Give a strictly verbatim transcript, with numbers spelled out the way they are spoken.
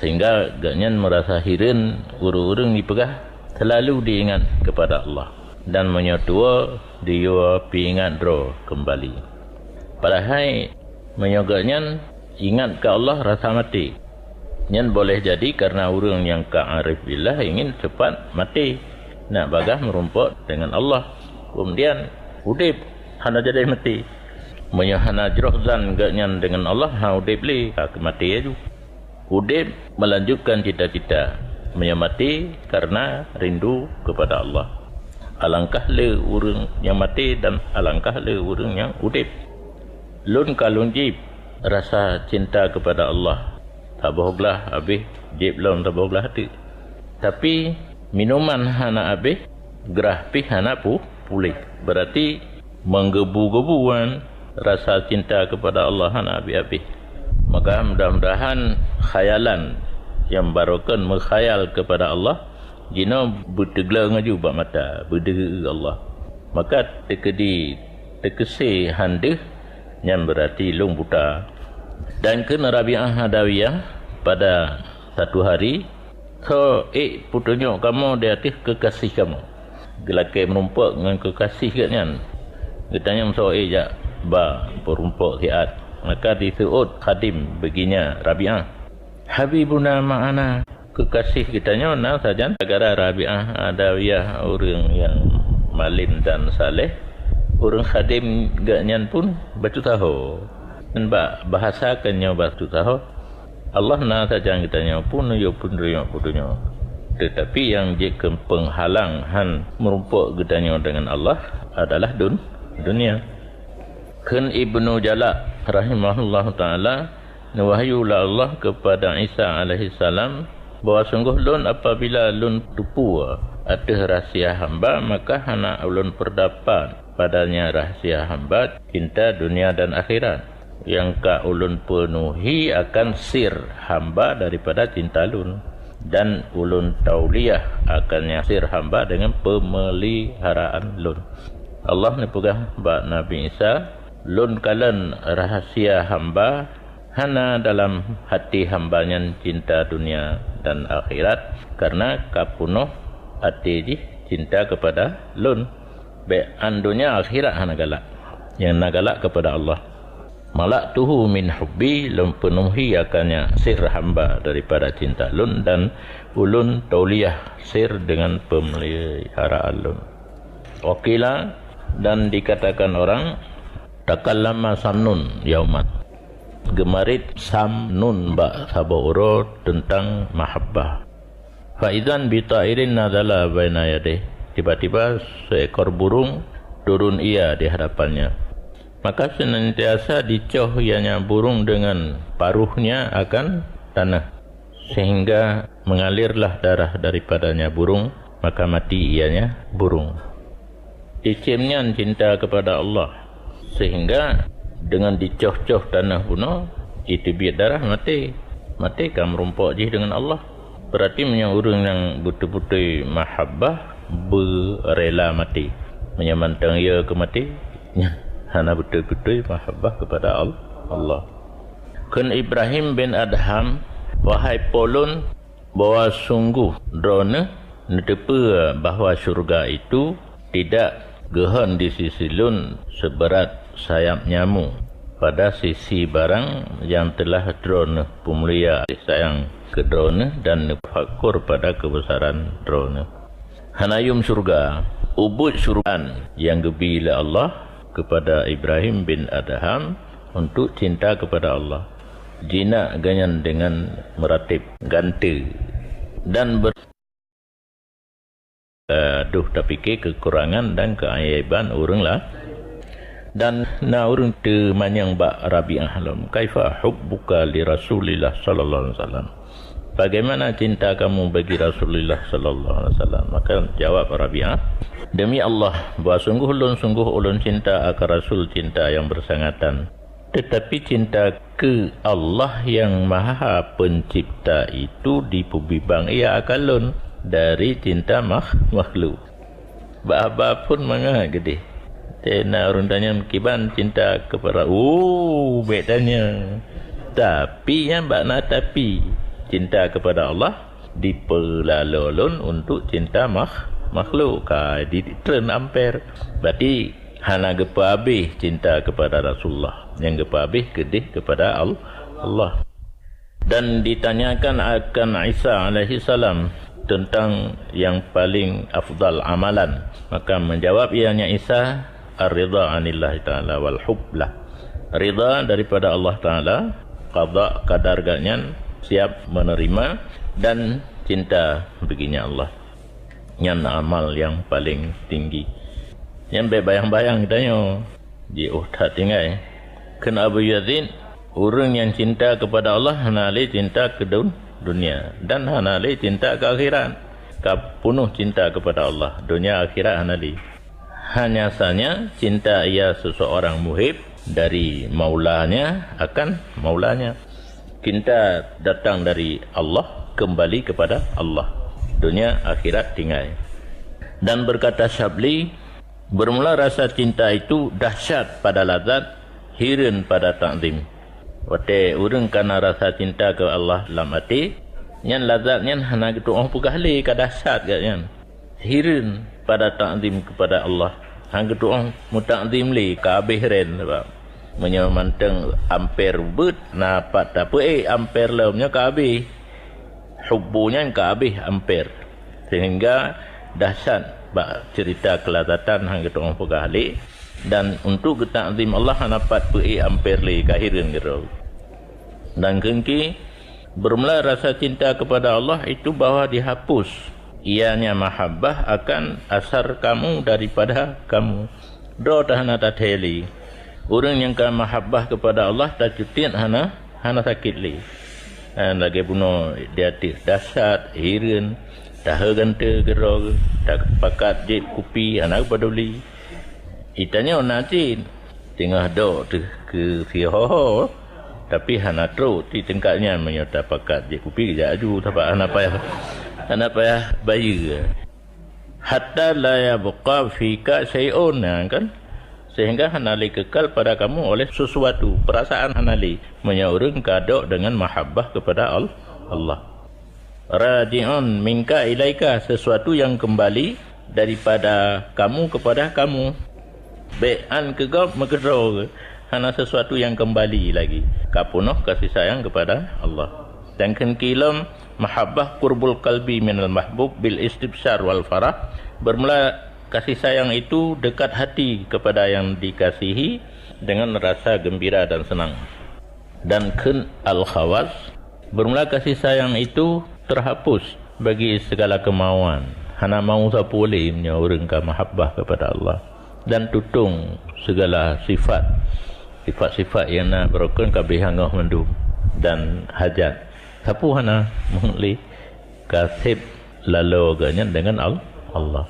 Sehingga gobnyan meurasa hireuen ureuëng-ureuëng jipeugah, "Seulalu jiingat keupada Allah, dan meunyoe tuwoe, jiyue peuingat droe keumbali." Padahai meunyoe gobnyan ingat keu Allah rasa maté, nyan boleh jadi kareuna ureuëng nyang ka arif billah ingin cepat maté, nak bagaih meurumpok deungon Allah, keumudian udeb, hana jadi maté. Meunyoe hana jroh zan gobnyan deungon Allah, ha udeb lé, ha keumaté laju. Udeb melanjutkan cita-cita, meunyoe maté kareuna rindu keupada Allah. Alangkah le ureuëng nyang maté dan alangkah le ureuëng nyang udeb. Lôn ka lôn jieb rasa cinta keupada Allah, saboh glah habéh, jieb lom saboh glah teuk. Tapi, minuman hana habéh, grah pih hana pu-, puléh. Beurati meugeubu-geubu nyan rasa cinta keupada Allah hana habéh-habéh. Maka mudah-mudahan khayalan nyang barokon meukhayal keupada Allah jinoe beuteugleng laju bak mata, beudeuh Allah. Maka teukeudi teukeusé han deuh nyan beurati lôn buta. Dan kheun Rabi'ah Adawiyah pada satu hari, "Soe ék peutunyok kamoe di ateueh keukaséh kamoe?" Geulakée meurumpok ngon keukaséh geuh nyan. Geutanyong, "Soe ék jak ba peurumpok siat?" Maka diseuôt khadim beuginya Rabi'ah, "Habibuna ma'ana." Keukaséh geutanyoe na sajan gara-gara Rabi'ah Adawiyah ureuëng nyang malem dan saleh, ureuëng khadim geuh nyan pun bacut saho. Dan bak bahasa keu nyoe bacut saho, Allah na sajan geutanyoe peuneuyok-peuneuyok peutunyok. Teutapi nyang jeuet keu peunghalang han meurumpok geutanyoe deungon Allah adalah dun-, dunia. Kheun Ibnu Jalak rahimahullahu ta'ala, neuwahyu lé Allah keupada Isa alaihissalam bahwa sunggoh lôn apabila lôn teupeue ateueh rahsia hamba, maka hana ulôn peurdapat padanya rahsia hamba cinta dunia dan akhirat. Nyang ka ulôn peunuhi akan sir hamba daripada cinta lôn, dan ulôn tauliah akan nyang sir hamba deungon peumeliharaan lôn. Allah neupeugah bak Nabi Isa, "Lôn kalon rahsia hamba, hana dalam hati hamba nyan cinta dunia dan akhirat, kareuna ka peunoh até jih cinta keupada lôn." Bék an donya akhirat hana galak, nyang na galak keupada Allah. "Mala'tuhu min hubbi," lôn peunuhi akannya sir hamba daripada cinta lôn, dan ulôn tauliah sir deungon peumeliharaan lôn. Wakila, dan dikatakan orang, "Takallama Samnun yauman." Geumarit Samnun bak saboh uroe teuntang mahabbah. Fa idzan bi ta'irin nazala baina yadayh. Tiba-tiba seekor burung turun ia di hadapannya. Maka senantiasa dicoh ianya burung dengan paruhnya akan tanah, sehingga mengalirlah darah daripadanya burung, maka mati ianya burung. Isim nyan cinta keupada Allah, sehingga deungon jicoh-coh tanoh bunoe, jiteubiet darah, maté. Maté ka meurumpok jih deungon Allah. Beurati meunyoe ureuëng nyang beutôi-beutôi mahabbah beurela maté, meunyoe mantong yo keu maté, nyan hana beutôi-beutôi mahabbah keupada Al-, Allah. Kheun Ibrahim bin Adham, "Wahai po lôn, bahwa sunggoh droeneuh neuteupeue bahwa syeuruga itu tidak geuhon di sisi lôn seubeurat sayap nyamong pada sisi barang nyang teulah droeneuh peumulia sayang keu droeneuh dan neufakor pada keubeusaran droeneuh." Hana yum syeuruga, ubeuet syeuruga nyang geubi lé Allah keupada Ibrahim bin Adham untuk cinta keupada Allah. Jinak geuhnyan deungon meuratéb gante dan ber-, eh, deuh tapike keukurangan dan keuaéban ureuëng la-, dan na ureuëng teumanyong bak Rabi'ah lom, "Kaifa hubbuka li Rasulillah sallallahu alaihi wasallam?" "Bagaimana cinta kamu bagi Rasulullah sallallahu alaihi wasallam?" Maka jawab Rabi'ah, "Demi Allah, bahwa sungguh lôn, sungguh ulôn cinta akan Rasul cinta yang bersangatan. Tetapi cinta keu Allah yang Maha Pencipta itu dipeubibang ia akan lôn dari cinta makh-, makhluk." Bak haba phon mangat geudeh. Tena ureuëng tanyong kiban cinta keupada, oh, bék tanyong. Tapi nyan bak na tapi. cinta kepada Allah dipeulalo lôn untuk cinta makh-, makhluk, ka ditreun ampere. Berarti hana geupeuhabéh cinta kepada Rasulullah, nyang geupeuhabéh keudeh kepada Al-, Allah. Dan ditanyakan akan Isa alaihi salam tentang yang paling afdal amalan, maka menjawab ianya Isa, "Ar-ridha anillahi ta'ala wal hub lah." Ridha daripada Allah Ta'ala, qada qadar gobnyan, siap menerima, dan cinta bagi Allah. Nyan amal nyang paling tinggi. Nyan bék bayang-bayang geutanyoe, jiôh that tinggai. Kheun Abu Yazid, ureuëng nyang cinta kepada Allah hana lé cinta keu dun-, dunia dan hana lé cinta keu akhirat. Ka peunoh cinta kepada Allah, dunia akhirat hana lé. Hanya saja cinta ia seseorang muhib dari maulanya akan maulanya. Cinta datang dari Allah, kembali kepada Allah. Dunia akhirat tinggai. Dan berkata Syabli, bermula rasa cinta itu dahsyat pada lazat, hireuen pada takzim. Watée ureuëng kana rasa cinta keu Allah lam até, nyan lazat nyan hana geutuoh peugah lé ka dahsyat gobnyan. Hireuen pada takzim kepada Allah. Hana geutuoh meutakzim lé, ka habéh ren, sabab meunyoe mantong ampere beuet, na pat tapeuék ampere lom nyoe ka habéh. Hubbu nyan ka habéh ampere. Sehingga dahsyat bak cerita keulazatan hana geutuoh peugah lé, dan untuk geutakzim Allah hana pat peuék ampere lé, ka hireuen keudroe. Dan kheun ki, bermula rasa cinta kepada Allah itu bahwa dihapus ianya mahabbah akan asar kamu daripada kamu. Droe ta hana tathée lé. Ureuëng nyang ka mahabbah kepada Allah tacutiet hana, hana sakét lé. Ha, lagée bunoe di ateueh, dahsyat, hireuen, tahe gante keudroe, tapakat jieb kupi, hana paduli. Geutanyoe na cit teungoh dok teuh keu siho-ho, tapi hana trok cit tingkat nyan. Meunyoe tapakat jieb kupi, geujak aju, sabab hana payah, hana payah bayeue. Hatta la yabqa fika syai'un, nah, kan? Sehingga hana lé kekal pada kamu oleh sesuatu, perasaan hana lé. Meunyoe ureuëng ka dok dengan mahabbah kepada Al-, Allah. Raji'un minka ilaika, sesuatu yang kembali daripada kamu kepada kamu. Bék an keu gob meukeudroe, hana sesuatu yang kembali lagi. Ka peunoh kasih sayang kepada Allah. Dan kheun ki lom, mahabbah qurbul qalbi minal mahbub bil istibsyar wal farah. Bermula kasih sayang itu dekat hati kepada yang dikasihi dengan rasa gembira dan senang. Dan kheun Al-Khawas, bermula kasih sayang itu terhapus bagi segala kemauan. Hana mau sapeue lé meunyoe ureuëng ka mahabbah kepada Allah. Dan tutong segala sifat. Sifat-sifat nyang na barokon ka habéh angoh mandum dan hajat. Sapeue hana meuheuet lé, ka sép laloe geuh nyan dengan Al-, Allah.